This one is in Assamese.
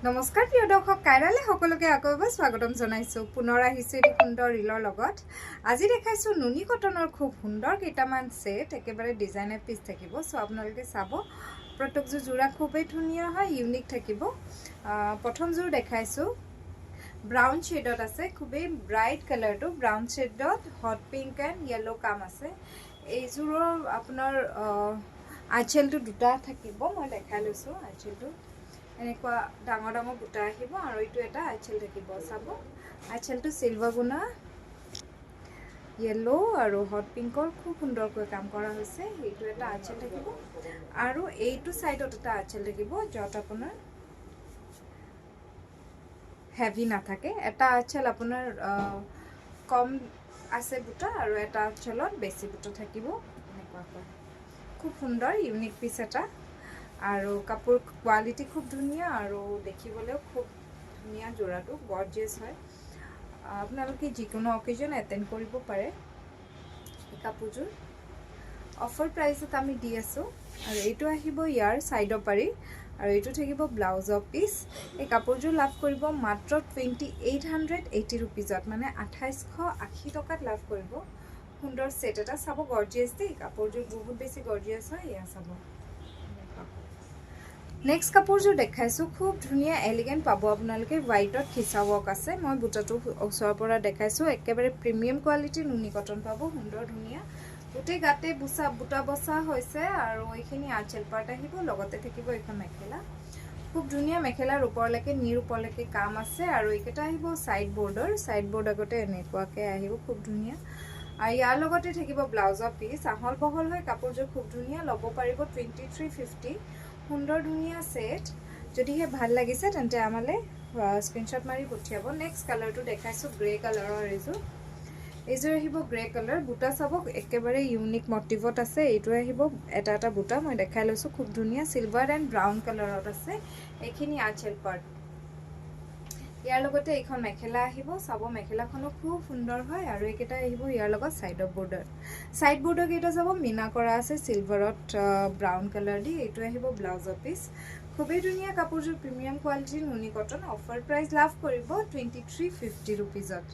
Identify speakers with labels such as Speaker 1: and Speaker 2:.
Speaker 1: নমস্কাৰ প্ৰিয় দৰ্শক, কাইৰালে সকলোকে আকৌ এবাৰ স্বাগতম জনাইছোঁ। পুনৰ আহিছোঁ এটি সুন্দৰ ৰিলৰ লগত। আজি দেখাইছোঁ নুনি কটনৰ খুব সুন্দৰ কেইটামান ছেট, একেবাৰে ডিজাইনাৰ পিচ থাকিব। চ' আপোনালোকে চাব, প্ৰত্যেকযোৰ যোৰা খুবেই ধুনীয়া হয়, ইউনিক থাকিব। প্ৰথমযোৰ দেখাইছোঁ, ব্ৰাউন শ্বেডত আছে, খুবেই ব্ৰাইট কালাৰটো। ব্ৰাউন শ্বেডত হট পিংক এণ্ড য়েল্ল' কাম আছে। এইযোৰৰ আপোনাৰ আঁচলটো দুটা থাকিব, মই দেখাই লৈছোঁ। আঁচলটো এনেকুৱা ডাঙৰ ডাঙৰ বুটা আহিব আৰু এইটো এটা আঁচল থাকিব। চাব, আঁচলটো চিলভাৰ গুণা, য়েল্ল' আৰু হট পিংকৰ খুব সুন্দৰকৈ কাম কৰা হৈছে। এইটো এটা আঁচল থাকিব আৰু এইটো ছাইডত এটা আঁচল থাকিব, য'ত আপোনাৰ হেভি নাথাকে। এটা আঁচল আপোনাৰ কম আছে বুটা আৰু এটা আঁচলত বেছি বুটা থাকিব এনেকুৱাকৈ। খুব সুন্দৰ ইউনিক পিচ এটা আৰু কাপোৰ কোৱালিটি খুব ধুনীয়া আৰু দেখিবলৈও খুব ধুনীয়া। যোৰাটো গৰ্জিয়াছ হয়। আপোনালোকে যিকোনো অকেজন এটেণ্ড কৰিব পাৰে। এই কাপোৰযোৰ অফাৰ প্ৰাইচত আমি দি আছোঁ। আৰু এইটো আহিব ইয়াৰ ছাইডৰ পাৰি আৰু এইটো থাকিব ব্লাউজৰ পিচ। এই কাপোৰযোৰ লাভ কৰিব মাত্ৰ 2880 ৰুপিজত, মানে 2880 টকাত লাভ কৰিব সুন্দৰ ছেট এটা। চাব, গৰ্জিয়াছ দেই, কাপোৰযোৰ বহুত বেছি গৰ্জিয়াছ হয়। এয়া চাব, নেক্সট কাপোৰযোৰ দেখাইছোঁ, খুব ধুনীয়া এলিগেণ্ট পাব আপোনালোকে। হোৱাইটত খিচা ৱৰ্ক আছে। মই বুটাটো ওচৰৰ পৰা দেখাইছোঁ। একেবাৰে প্ৰিমিয়াম কোৱালিটিৰ নুনি কটন পাব, সুন্দৰ ধুনীয়া। গোটেই গাতে বুটা বচা হৈছে আৰু এইখিনি আঁচল পাৰ্ট আহিব, লগতে থাকিব এইখন মেখেলা। খুব ধুনীয়া, মেখেলাৰ ওপৰলৈকে, নিৰ ওপৰলৈকে কাম আছে। আৰু এইকেইটা আহিব ছাইড বৰ্ডাৰ। ছাইড বৰ্ডাৰ আগতে এনেকুৱাকৈ আহিব, খুব ধুনীয়া। আৰু ইয়াৰ লগতে থাকিব ব্লাউজৰ পিচ। আহল বহল হয় কাপোৰযোৰ, খুব ধুনীয়া। ল'ব পাৰিব 2350। সুন্দৰ ধুনীয়া ছেট। যদিহে ভাল লাগিছে, তেন্তে আমালৈ স্ক্ৰীনশ্বট মাৰি পঠিয়াব। নেক্সট কালাৰটো দেখাইছোঁ, গ্ৰে কালাৰৰ এইযোৰ। এইযোৰ আহিব গ্ৰে কালাৰ। বুটা চাব, একেবাৰে ইউনিক মটিভত আছে। এইটো আহিব এটা এটা বুটা, মই দেখাই লৈছোঁ। খুব ধুনীয়া চিলভাৰ এণ্ড ব্ৰাউন কালাৰত আছে। এইখিনি আঁচল পাৰ্ট। ইয়াৰ লগতে এইখন মেখেলা আহিব। চাব, মেখেলাখনো খুব সুন্দৰ হয়। আৰু এইকেইটা আহিব ইয়াৰ লগত ছাইডৰ বৰ্ডাৰ। ছাইড বৰ্ডাৰ কেইটা চাব, মীনা কৰা আছে চিলভাৰত ব্ৰাউন কালাৰ দি। এইটো আহিব ব্লাউজৰ পিচ। খুবেই ধুনীয়া কাপোৰযোৰ, প্ৰিমিয়াম কোৱালিটিৰ নুনি কটন। অফাৰ প্ৰাইচ লাভ কৰিব 2350 ৰুপিজত।